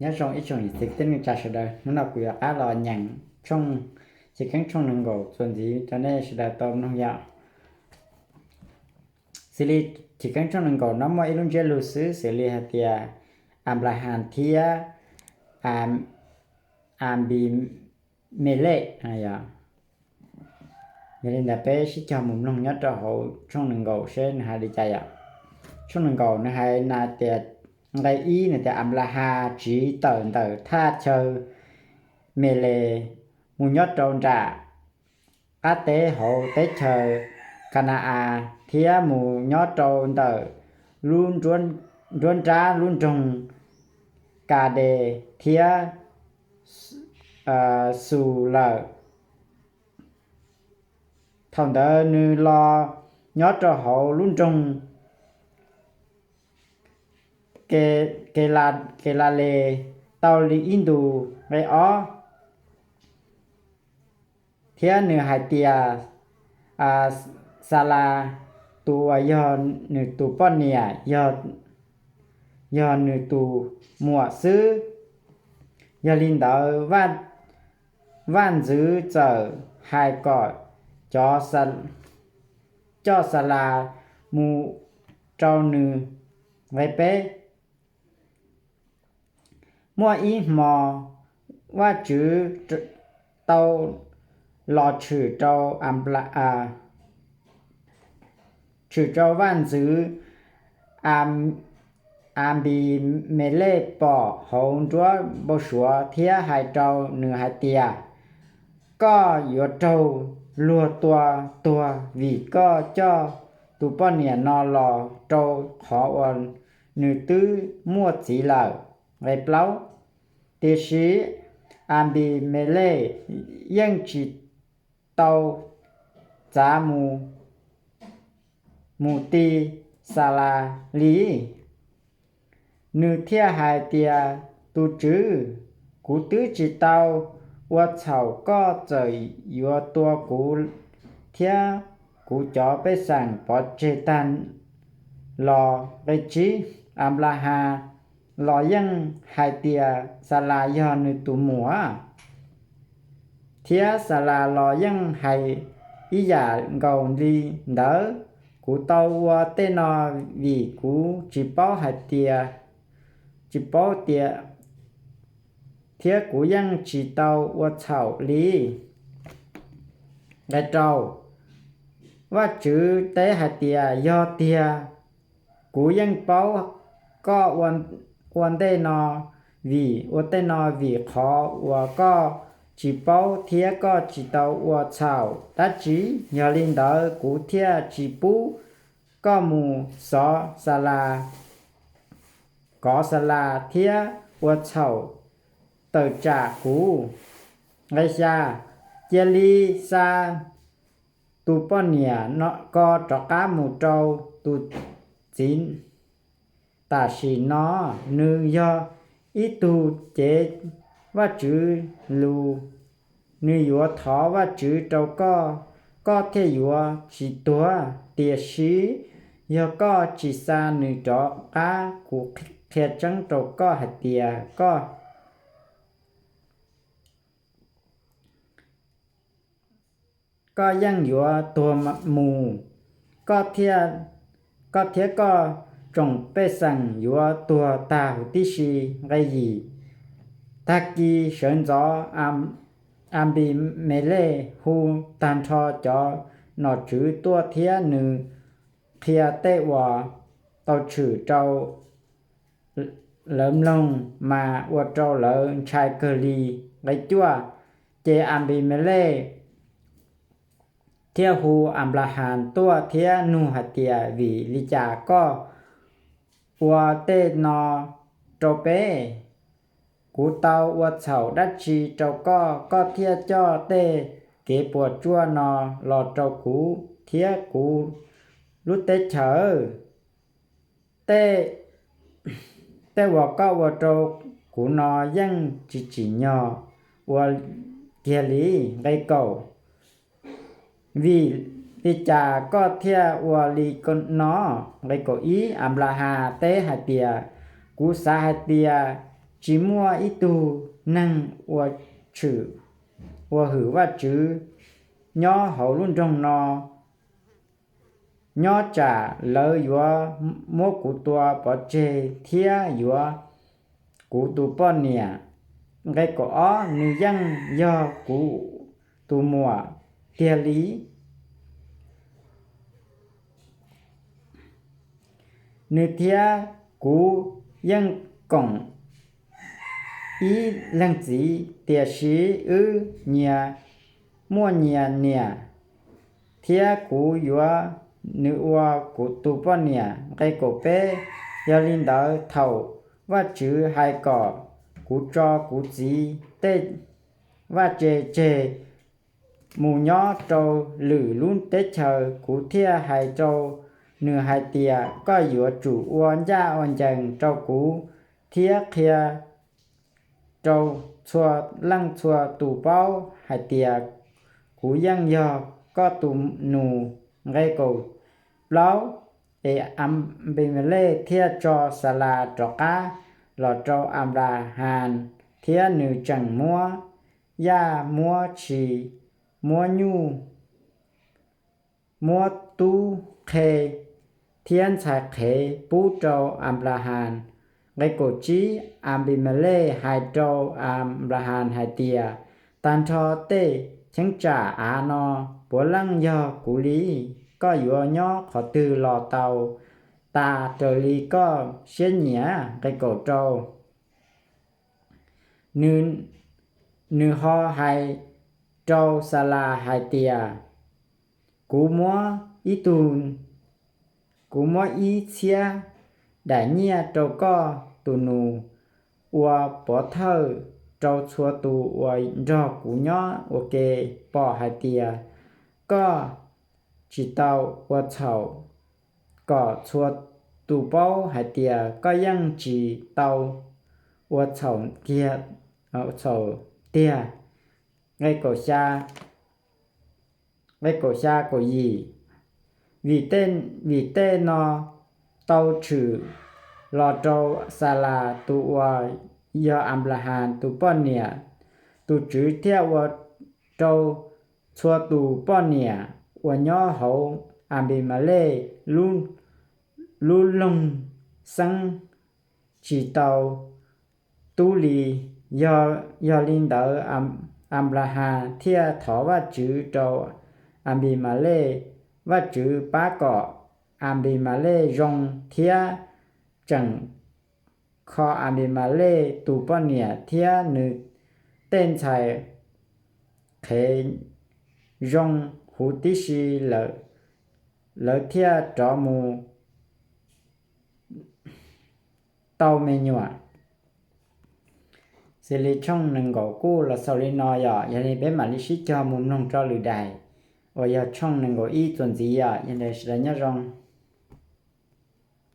Nyob zoo ib tsoom niam txiv kwv tij neej tsa sawv daws, hnub no kuv yuav rov qab los nyeem tshooj Chivkeeb tshooj nees nkaum txuas ntxiv rau nej sawv daws tau mloog yom. Xws li Chivkeeb tshooj nees nkaum no muaj ib lub ntsiab lus xwb, xws li hais tias Anplahas thiab Anpimelej. Yog li ntawd peb sib cog mus mloog nyob rau hauv tshooj nees nkaum seb nws hais li cas yom. Tshooj nees nkaum nws hais na tias, nqe ib nws tias Anplahas tsiv tawm ntawm thaj chaw Meles mus nyob rau nram qab teb hauv teb chaws Kana-as thiab mus nyob rau ntawm lub nruab nrab lub nroog Kades thiab Xus lawm. Thaum ntawd nws los nyob rau hauv lub nroog Kelales tau li ib ntus. Nqe ob, thiab nws hais tias Xalas tus uas yog nws tus poj niam yog nws tus muam xwb. Yog li ntawd, vaj ntxwv txawm hais kom coj Xalas mus rau nws. Nqe peb, muaj ib hmo Vajtswv tau los tshwm rau tshwm rau vaj ntxwv Anpimelej pom hauv nruab npau suav thiab hais rau nws hais tias, koj yuav raug luag tua tuag vim koj coj tus poj niam no los rau qhov uas nws twb muaj txiv lawm. Nqe plaub, tiam sis Anpimelej yeej tsis tau txav mus ti Xalas li. Nws thiaj hais tias, tus tswv, kuv twb tsis tau ua txhaum, koj txawm yuav tua kuv thiab kuv cov pej xeem pov tseg tag los. Nqe tsib, Anplahas los yeej hais tias Xalas yog nws tus muam, thiab Xalas los yeej hais ib yam nkaus li ntawd. Kuv tau ua tej no vim kuv tsis paub hais tias, tsis paub tias, thiab kuv yeej tsis tau ua txhaum li. Nqe rau, Vajtswv teb hais tias, yog tiag, kuv yeej paub koj ua ntej no vim, ua tej no vim qhov uas koj tsis paub thiab koj tsis tau ua txhaum dab tsi. Yog li ntawd, kuv thiaj tsis pub koj mus xov Xalas, kov Xalas thiab ua txhaum tawm tsam kuv. Nqe xya, cia li xa tus poj niam ko rov qab mus rau tus txiv tam sim no. Nws yog ib tug cev Vajtswv lus, nws yuav thov Vajtswv rau koj, koj thiaj yuav tsis tuag. Tiam sis yog koj tsis xa nws rov qab, kuv qhia tseeb rau koj hais tias koj koj yeej yuav tuag mus, koj thiab koj tsoom pej xeem yuav tuag tag huv tib si. Nqe yim, tag kis sawv ntxov Anpimelej hu tag nrho cov nom tswv tuaj thiab nws qhia tej uas tau tshwm rau lawv mloog, mas ua rau lawv ntshai kawg li. Nqe cuaj, ces Anpimelej thiaj hu Anplahas tuaj thiab nug hais tias, vim li cas koj ua tej no rau peb? Kuv tau ua txhaum dab tsi rau koj, koj thiaj coj tej kev puas tsuaj no los rau kuv thiab kuv lub teb chaws? Tej uas koj ua rau kuv no yeej tsis tsim nyog ua kiag li. Nqe kaum, vim li cas koj thiaj ua li no? Nqe kaum ib, Anplahas teb hais tias, kuv xav hais tias tsis muaj ib tug neeg ua tshwm, ua hwm Vajtswv nyob hauv lub nroog no, nyob tsam lawv yuav muab kuv tua pov tseg thiab yuav kuv tus poj niam. Nqe kaum ob, nws yeej yog kuv tus muam tiag li, nws thiab kuv yeej koom ib leeg txiv, tiam sis wb nyias muaj nyias niam, thiab kuv yuav nws ua kuv tus poj niam. Nqe kaum peb, yog li ntawd thaum Vajtswv hais kom kuv tso kuv txiv tej vaj tse tseg mus nyob rau lwm lub teb chaws, kuv thiaj hais rau nws hais tias, koj yuav tsum ua ncaj ua ncees rau kuv thiab qhia rau txhua leej txhua tus paub hais tias kuv yeej yog koj tus nus. Nqe kaum plaub, es Anpimelej thiaj tso Xalas rov qab los rau Anplahas, thiab nws tseem muab yaj muab tshis, muab nyuj, muab tub qhe thiab ntxhais qhev pub rau Anplahas. Nqe kaum tsib, Anpimelej hais rau Anplahas hais tias, tag nrho tej cheeb tsam av no puav leej yog kuv li, koj yuav nyob qhov twg los tau, tas raws li koj siab nyiam. Nqe kaum rau, nws ho hais rau Xalas hais tias, kuv muab ib tug, kuv muab ib txhiab daim nyiaj rau koj tus nus ua pov thawj rau txhua tus uas nrog kuv nyob ua ke pom hais tias koj tsis tau ua txhaum, kom txhua tus paub hais tias koj yeej tsis tau ua txhaum tiag, txhaum tiag. Nqe kaum xya, nqe kaum xya kaum yim, vim tej, vim tej no tau tshwm los rau Xalas tus uas yog Anplahas tus poj niam, tus Tswv thiaj ua rau txhua tus poj niam uas nyob hauv Anpimelej lub loog xeeb tsis tau tub li. Yog, yog li ntawd, Anplahas thiaj thov Vajtswv rau Anpimelej. Vajtswv pab kom Anpimelej zoo thiab tseem kho Anpimelej tus poj niam thiab nws tej ntxhais qhev zoo huv tib si lawm, lawv thiaj rov mus tau me nyuam. Xws li tshooj nees nkaum kuj los xaus li no yom, yog li peb mam li sib cog mus mloog rau lwm daim uas yog tshooj nees nkaum ib txuas ntxiv yom, yog li sawv daws nyob zoo.